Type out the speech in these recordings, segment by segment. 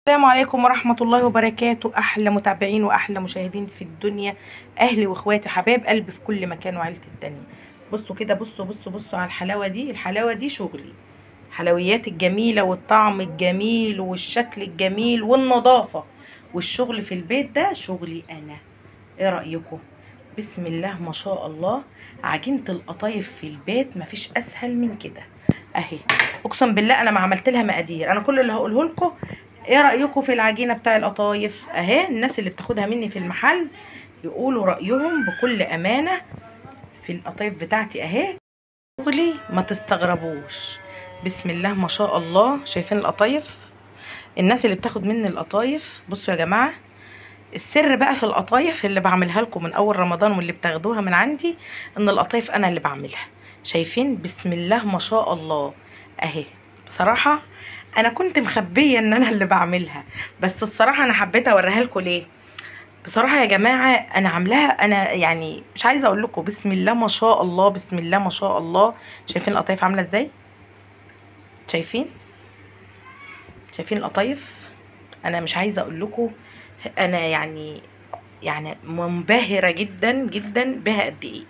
السلام عليكم ورحمة الله وبركاته. أحلى متابعين وأحلى مشاهدين في الدنيا، أهلي وإخواتي حبايب قلبي في كل مكان وعيلتي التانية. بصوا كده، بصوا بصوا بصوا على الحلاوة دي. الحلاوة دي شغلي، الحلويات الجميلة والطعم الجميل والشكل الجميل والنظافة والشغل في البيت، ده شغلي أنا. إيه رأيكم؟ بسم الله ما شاء الله، عجينة القطايف في البيت مفيش أسهل من كده أهي. أقسم بالله أنا ما عملت لها مقادير، أنا كل اللي هقوله لكم. ايه رايكم في العجينة بتاع القطايف اهي؟ الناس اللي بتاخدها مني في المحل يقولوا رايهم بكل امانه في القطايف بتاعتي اهي. شغلي ما تستغربوش، بسم الله ما شاء الله. شايفين القطايف؟ الناس اللي بتاخد مني القطايف، بصوا يا جماعة، السر بقى في القطايف اللي بعملها لكم من اول رمضان واللي بتاخدوها من عندي، ان القطايف انا اللي بعملها. شايفين؟ بسم الله ما شاء الله اهي. بصراحة انا كنت مخبيه ان انا اللي بعملها، بس الصراحة انا حبيت اوريها لكم. ليه؟ بصراحة يا جماعة انا عاملاها، انا يعني مش عايزه اقول لكم. بسم الله ما شاء الله، بسم الله ما شاء الله. شايفين القطايف عامله ازاي؟ شايفين؟ شايفين القطايف؟ انا مش عايزه اقول لكم، انا يعني منبهره جدا جدا بها قد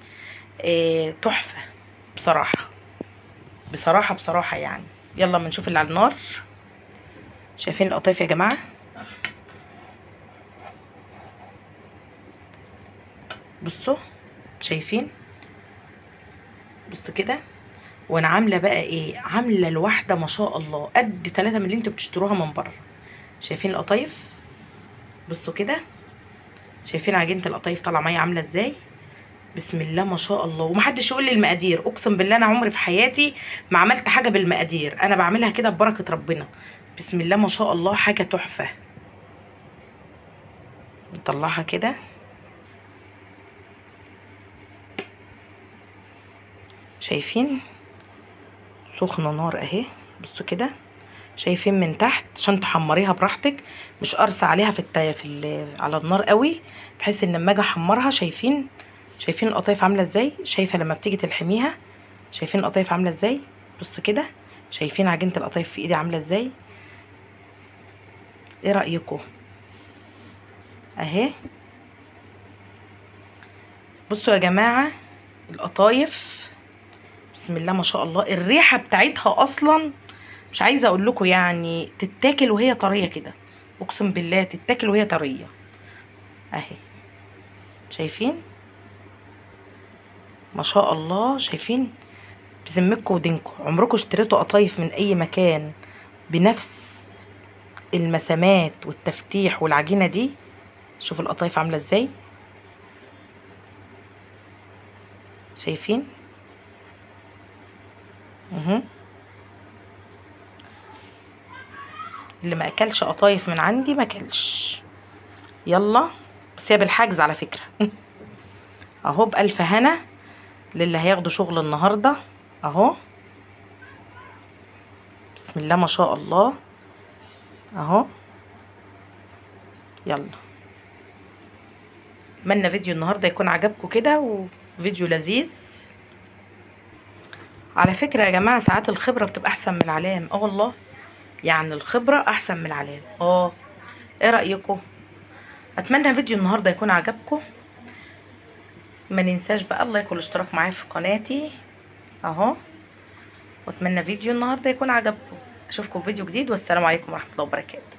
ايه. تحفة بصراحة بصراحة بصراحة يعني. يلا ما نشوف اللي على النار. شايفين القطايف يا جماعة؟ بصوا، شايفين؟ بصوا كده. وانا عامله بقى ايه؟ عامله الواحدة ما شاء الله قد 3 من اللي انتوا بتشتروها من بره. شايفين القطايف؟ بصوا كده. شايفين عجينه القطايف طالعه معايا عامله ازاي؟ بسم الله ما شاء الله. ومحدش يقول لي المقادير، اقسم بالله انا عمري في حياتي ما عملت حاجة بالمقادير، انا بعملها كده ببركة ربنا. بسم الله ما شاء الله، حاجة تحفة. نطلعها كده. شايفين؟ سخنة نار اهي. بصوا كده، شايفين من تحت عشان تحمريها براحتك، مش قرصة عليها في على النار قوي، بحيث ان لما اجي احمرها. شايفين؟ شايفين القطايف عامله ازاي؟ شايفه لما بتيجي تلحميها؟ شايفين القطايف عامله ازاي؟ بصوا كده. شايفين عجينه القطايف في ايدي عامله ازاي؟ ايه رايكم اهي؟ بصوا يا جماعة القطايف بسم الله ما شاء الله، الريحة بتاعتها اصلا مش عايزه اقول لكم، يعني تتاكل وهي طرية كده، اقسم بالله تتاكل وهي طرية اهي. شايفين ما شاء الله؟ شايفين؟ بذمتكم ودينكم، عمركم اشتريتوا قطايف من اي مكان بنفس المسامات والتفتيح والعجينه دي؟ شوفوا القطايف عامله ازاي. شايفين؟ اللي ما اكلش قطايف من عندي ما اكلش. يلا، بس هي بالحجز على فكرة. اهو بألف هنا للي هياخدوا شغل النهارده اهو. بسم الله ما شاء الله اهو. يلا، اتمنى فيديو النهارده يكون عجبكم كده، وفيديو لذيذ. على فكرة يا جماعة ساعات الخبرة بتبقى احسن من العلام. والله يعني الخبرة احسن من العلام. ايه رايكم؟ اتمنى فيديو النهارده يكون عجبكم. ما ننساش بقى ال like والاشتراك معايا في قناتي اهو، واتمنى فيديو النهارده يكون عجبكم. اشوفكم في فيديو جديد، والسلام عليكم ورحمة الله وبركاته.